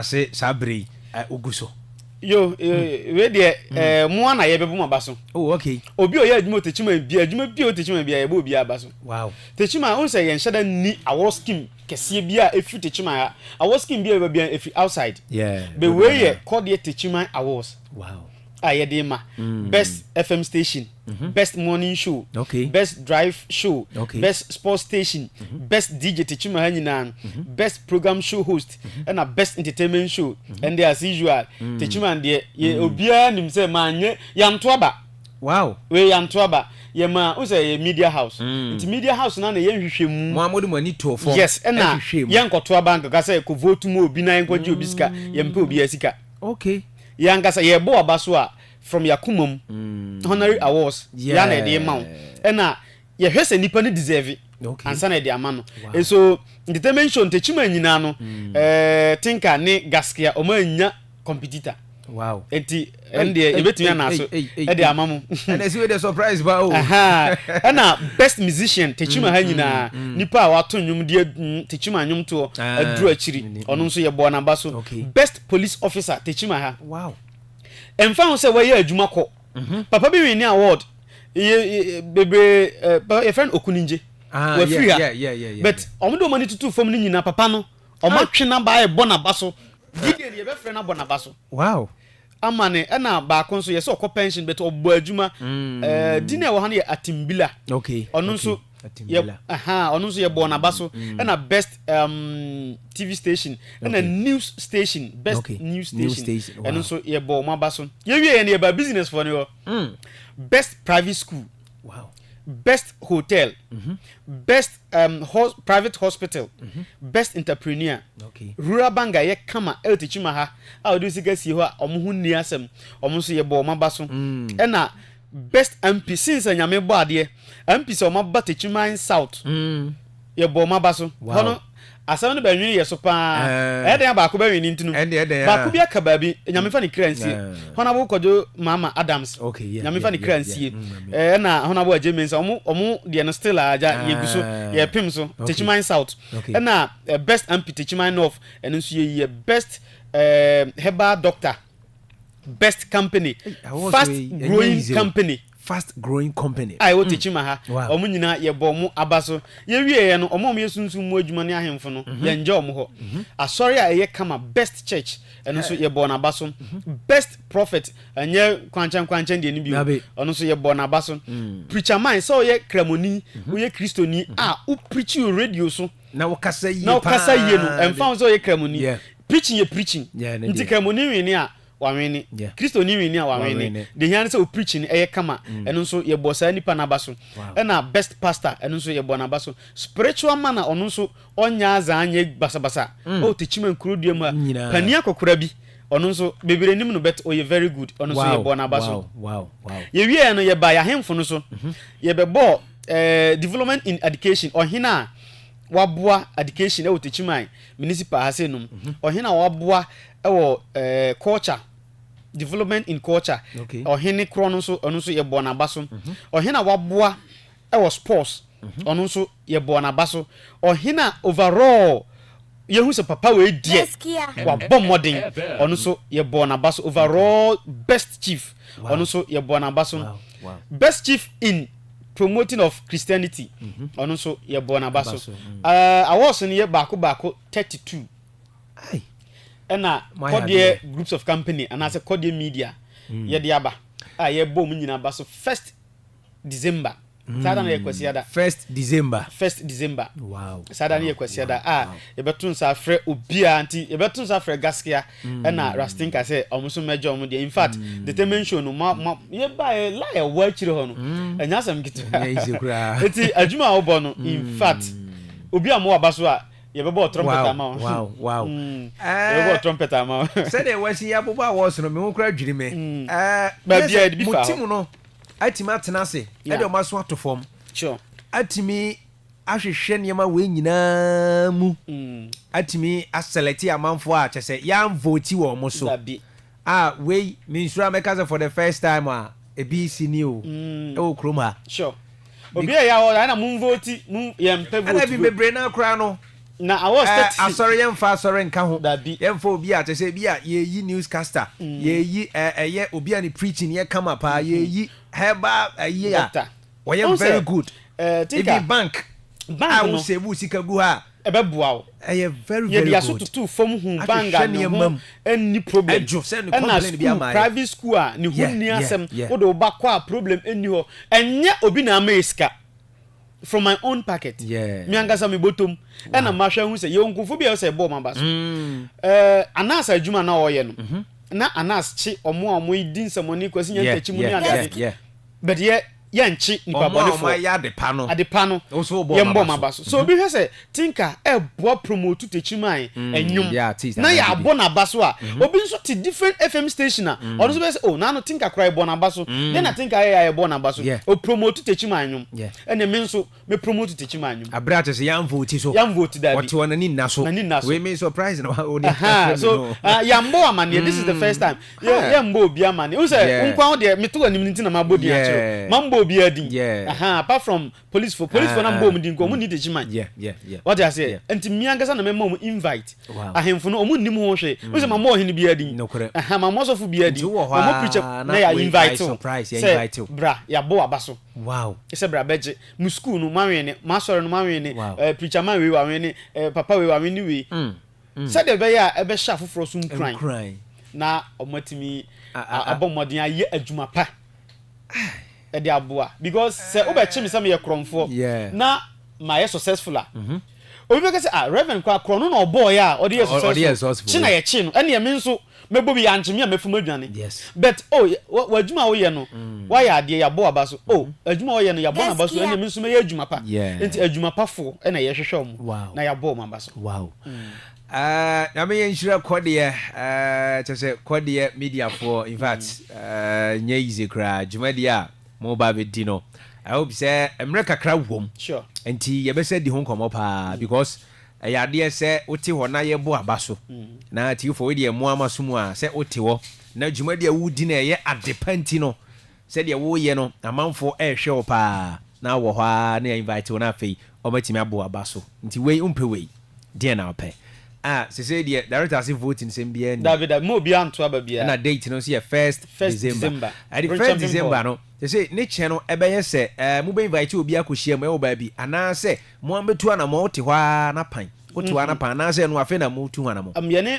Ase saa bere yi ogu so. Yo, wei deɛ mo ara na yɛbɛbɔ mo aba so. Oh, okay. Obi a ɔyɛ adwuma wɔ Techiman bia, adwuma bi a ɔwɔ Techiman bia, yɛbɔ obiara aba so. Wow. Techiman, wohu sɛ yɛnhyɛ da nni award scheme kɛseɛ bi a ɛfiri Techiman ha. Award scheme bi a ɛbɛba biara ɛfiri outside. Yeah. But wei yɛ Kɔdeɛ Techiman Awards. Wow. A yɛde rema. Best FM station. Best morning show, best drive show, best sports station, best DJ Tekyima ha nyinaa, best program show host, ɛna best entertainment show. Ɛnde as usual, Tekyima deɛ yɛ obiara nim sɛ manyɛ yanto aba. Wow. Wei yanto aba. Yɛ maa n sɛ yɛ media house. Nti media house na na yɛ nhwehwɛ mu. Mo a mo de mo ani too fam. Yes, ɛna ɛhwehwɛ mu. Yɛn nkɔto aba nkaka sɛ kɔ vote mu obi na yɛn kɔgye obi sika. Yɛn mpɛ obiara sika. Okay. Yɛn ankasa yɛ bɔ aba so a, from yakoma mu honorary awards yɛ na yɛde ma wo, ɛna yɛhwɛ sɛ nipa no deserve ansa na yɛde ama no. So entertainment show Ntekyima nyinaa no, Tinka ne Gaskia ɔmo anya competitor. Nti ɛn deɛ yɛbɛtumi ana so ɛde ama mo. Ɛna esi wei de surprise ba o. Ɛna best musician Tekyima ha nyinaa, nipa a wato nnwom de Tekyima nnwomtoɔ aduru akyiri, ɔno nso yɛbɔɔ n'aba so. Best police officer Tekyima ha. Ɛmfa ho sɛ wayɛ adwuma kɔ. Papa bi winni award bebree, yɛfrɛ no Okuningye. Wafiri ha. But wɔn de wɔn ani tutu fam no nyinaa, papa no, wɔn atwe n'aba ɛbɔ n'aba so. Gideon yɛbɛfrɛ no abɔ n'aba so. Ama ne ɛna baako nso yɛ sɛ ɔkɔ pension but ɔbɔ adwuma. Din a ɛwɔ ha no yɛ Atimbila. Ɔno nso yɛ ɔno nso yɛbɔɔ n'aba so. Ɛna best TV station ɛna news station, best news station, ɛno nso yɛbɔɔ ɔmo aba so. Yɛwie yɛ no, yɛba business foɔ no hɔ. Best private school, best hotel, best private hospital, best entrepreneur, rural bank a yɛ kama ɛwɔ Tekyima ha a wɔde sika sie hɔ a ɔmo ho nni asɛm, ɔmo nso yɛbɔ ɔmo aba so. Ɛna best MP since Nyame bɔ adeɛ, MP sɛ ɔmo aba Techiman South, yɛbɔ ɔmo aba so. Hɔ no asɛm no bɛnwene yɛ so paa. Ɛyɛ den a baako bɛnwene nti no baako bi aka baabi. Nyame fa ne kra nsie, Honourable Kwadwo Mama Adams. Nyame fa ne kra nsie. Ɛna Honourable Agye Mensah, ɔmo deɛ no still a agya yɛgu so yɛpem so Techiman South. Ɛna best MP Techiman North, ɛno nso yɛyɛ best herbal doctor, best company, fast growing company. Fast growing company a ɛwɔ Tekyima ha. Wɔn nyinaa yɛbɔ wɔn aba so. Yɛwie yɛ no, wɔn a wɔyɛ sunsum mu adwuma ne ahemfo no, yɛngya wɔn hɔ. Asɔre a ɛyɛ kama, best church, ɛno nso yɛbɔ n'aba so. Best prophet, ɛnyɛ kwankyɛn kwankyɛn deɛ no bi o, ɔno nso yɛbɔ n'aba so. Preacher man, sɛ ɔyɛ kramoni, woyɛ Kristoni a wo preach wɔ radio so na wokasa yie na wokasa yie no, ɛmfa ho sɛ ɔyɛ kramoni. Preaching yɛ preaching nti kramoni nwene a wawene, Kristoni nwene a wawene, de hia ne sɛ o preaching ɛyɛ kama. Ɛno nso yɛbɔ saa nipa n'aba so. Ɛna best pastor, ɛno nso yɛbɔ n'aba so. Spiritual man a ɔno nso ɔnyɛ azaa nyɛ basabasa ɔwɔ Tekyima nkuro dua mu a, panin akɔkora bi, ɔno nso bebree nim no but ɔyɛ very good, ɔno nso yɛbɔ n'aba so. Yɛwie no, yɛba yɛahemfo no so. Yɛbɛbɔ development in education, ɔhene a waboa education ɛwɔ Techiman Municipal ha sɛ num, ɔhene a waboa ɛwɔ culture, development in culture, ɔhene korɔ no nso, ɔno nso yɛbɔ n'aba so. Ɔhene a waboa ɛwɔ sports, ɔno nso yɛbɔ n'aba so. Ɔhene a overall yɛhu sɛ papa wei deɛ wabɔ mmɔden, ɔno nso yɛbɔ n'aba so. Overall best chief, ɔno nso yɛbɔ n'aba so. Best chief in promoting of Christianity, ɔno nso yɛbɔ n'aba so. Awards no yɛ baako baako 32 ɛna Kɔdeɛ Groups of Company anaasɛ Kɔdeɛ Media yɛde aba a yɛbɔ mu nyinaa ba so 1st December. Saa da no yɛ Kwasiada. 1st December. 1st December. Saa da no yɛ Kwasiada a yɛbɛto nsa afrɛ obiara, nti yɛbɛto nsa afrɛ Gaskia ɛna Rastinka sɛ ɔmo nso mɛgye ɔmo deɛ. In fact, entertainment show no ma ma yɛba yɛ la ɛwɔ akyire hɔ no, ɛnyɛ asɛm ketewa. Nti adwuma a wɔbɔ no, in fact, obi a mo wɔ aba so a, yɛbɛbɔ trumpet ama wo. Yɛbɛbɔ trumpet ama wo. Sɛdeɛ wɔasi yɛabobɔ a wɔso no, me ho kora dwiri me. Baabi a yɛde bi mo fa team hɔ no atumi atena ase ɛde ɔmo aso ato fam atumi ahwehwɛ nneɛma wei nyinaa mu, atumi aselect amanfoɔ a kyɛ sɛ yɛanvote wɔ ɔmo so Dabi. A wei mensuro a mɛka sɛ for the first time a ebi si ni o ɛwɔ kurom ha. Sure, obi a yɛ hɔ ɛna mo nvote mo, yɛn mpɛ ɛna vote bi bebree naa koraa no. Na awards Eh, 30. Asɔre, yɛmfa asɔre nka ho. Dabi. Yɛmfa obi a kyɛ sɛ bi a yɛyi newscaster, yɛyi ɛyɛ obi a ne preaching yɛ kama paa, yɛyi herbal ɛyi a Doctor. wɔyɛ Wohu sɛ, very good. Tinka, Ebi bank bank a no wo save wo sika gu ha. Ɛbɛboa wo. Ɛyɛ very Yɛde very aso good. tutu fam hu bank a Ahwehwɛ ne ho nneɛma mu. Ɛnni problem. Ɛdwo sɛ ne Ɛna complain bi school, ama yɛ. Private school a ne ho nni asɛm, wode wo ba kɔ a problem ɛnni hɔ. Ɛnyɛ obi na ama yɛ sika, from my own pocket, me ankasa me bɔtɔm ɛna mahwɛ hu sɛ yɛwɔ nkurɔfoɔ bi a ɛwɔ sɛ ɛbɔ ɔmo aba so. Anas adwuma na ɔyɛ no, na Anas kye ɔmo a ɔmo di nsɛmɔne, Kwasi nya ntakyi mu ne adeade, but yɛ yɛnkye nipa Ɔmo a ɔmo bɔnefoɔ. Ayɛ ade pa no. Ade pa no, Wo so wobɔ yɛmbɔ ɔmo ɔmo aba so. So obi hwɛ sɛ Tinka ɛboa promote Tekyiman ɛnwom Yeah, artist na anaa yɛabɔ n'aba so a, obi nso te different FM station a ɔno nso bɛyɛ sɛ, oh, naano Tinka koraa yɛbɔ n'aba so, den na Tinka yɛ a yɛbɔ n'aba so? O promote Tekyiman nnwom. Ɛna me nso me promote Tekyiman nnwom. Abere a kyɛ sɛ yɛn vote so. Yɛn vote, dabi. Ɔte hɔ, n'ani nna so. N'ani nna so. Wei me surprise na wa o de. Aha, so yɛambɔ amanneɛ, this is the first time yɛ yɛmbɔ obi amanneɛ n sɛ nkwa ho deɛ meto anim no nti na mabɔ din akyerɛ, mambɔ obi adin. Aha, apart from police fo, police fo na mbɔ ɔmo din nko, ɔmo ni Tekyiman. Wɔte aseɛ? Nti mmea ankasa na mɛma ɔmo invite. Ahemfo no, ɔmo nnim ho hwee n sɛ mambɔ ɔhene bi adin. Aha, mambɔ ɔsɔfo bi adin, Nti wowɔ hɔ mambɔ preacher a na na yɛ wei invite ayɛ wo surprise, yɛ sɛ invite wo. Bra, yɛabɔ w'aba so, sɛ bra bɛgye mo school no, moawene mo asɔre no, moawene preacher man wei wawene, papa wei wawene wei, sɛdeɛ ɛbɛyɛ a ɛbɛhyɛ afoforɔ so nkuran Nkuran. Na ɔmo atumi A- abɔ mmɔden ayɛ adwuma pa ɛde aboa, because sɛ wobɛkye me sɛ meyɛ korɔmfoɔ na mayɛ successful a, obi bɛka sɛ, ah, Reverend kora korɔ no na ɔbɔɔyɛ a ɔde yɛ Ɔde yɛ successful. successful. Kye na yɛkye no, ɛneɛ me nso mɛbɔ bi, yɛankye me a, mɛfom aduane. But oh, w'adwuma a woyɛ no, woayɛ adeɛ, yɛabɔ w'aba so. Oh, adwuma a woyɛ no, yɛabɔ n'aba so, ɛneɛ me nso mɛyɛ adwuma pa. Nti adwuma pafoɔ ɛna yɛhwehwɛ ɔmo na yɛabɔ ɔmo aba so. Wow. Nyame yɛ nhyira kɔdeɛ, kyɛ sɛ kɔdeɛ mediafoɔ, in fact, nyɛ easy koraa dwumadie a mo ba bɛdi no. I hope sɛ mmerɛ kakra wom nti yɛbɛsɛ di ho nkɔmmɔ paa, because ɛyɛ adeɛ sɛ wote hɔ na yɛbɔ aba so na tifoɔ wei deɛ mmoa ama so mu a sɛ wote hɔ na dwumadie a wodi no ɛyɛ ade pa, nti no sɛdeɛ woyɛ no, amanfoɔ ɛrehwɛ wo paa na wɔ hɔ a na yɛ invite wo na afei ɔmatumi abɔ aba so. Nti wei wompɛ, wei deɛ na wopɛ a sesei deɛ director ase voting sɛm biara ni. Dabi, dabi, mo obi anto aba biara. Ɛna date no nso yɛ first First December. December. Ɛde Bere first Champion December Hall. no sesei ne kyɛ no ɛbɛyɛ sɛ mobɛ invite obi akɔhyia mu ɛwɔ baabi anaasɛ mo ambɛtu anammɔ, wote hɔ ara na pan wote hɔ ara na pan, anaasɛ no afei na motu ho anammɔ? Yɛne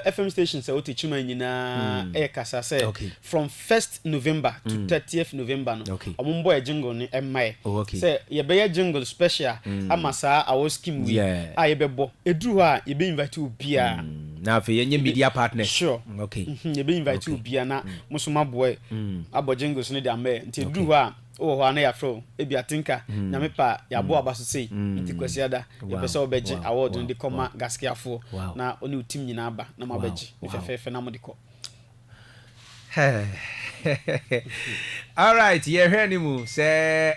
FM station sɛ wote Kyima nyinaa ɛyɛ kasa sɛ from 1st November to 30th November no, ɔmo mbɔ yɛ jingle no ɛmma yɛ sɛ yɛbɛyɛ jingle special ama saa awɔ scheme wei a yɛbɛbɔ. Ɛduru hɔ a, yɛbɛ invite obiara. Na afei yɛnyɛ media partners. Sure. Yɛbɛ invite obiara na mo nso moaboa yɛ abɔ jingles no de ama yɛ. Nti ɛduru hɔ a, wowɔ hɔ a na yɛafrɛ wo, ebi atenka Nyame pa a, yɛabɔ aba so sei, nti Kwasiada yɛpɛ sɛ wobɛgye award no de kɔma Gaskiafoɔ na ɔne wo team nyinaa ba na moabɛgye ne fɛfɛɛfɛ na mode kɔ. Alright, yɛhwɛ ne mu sɛ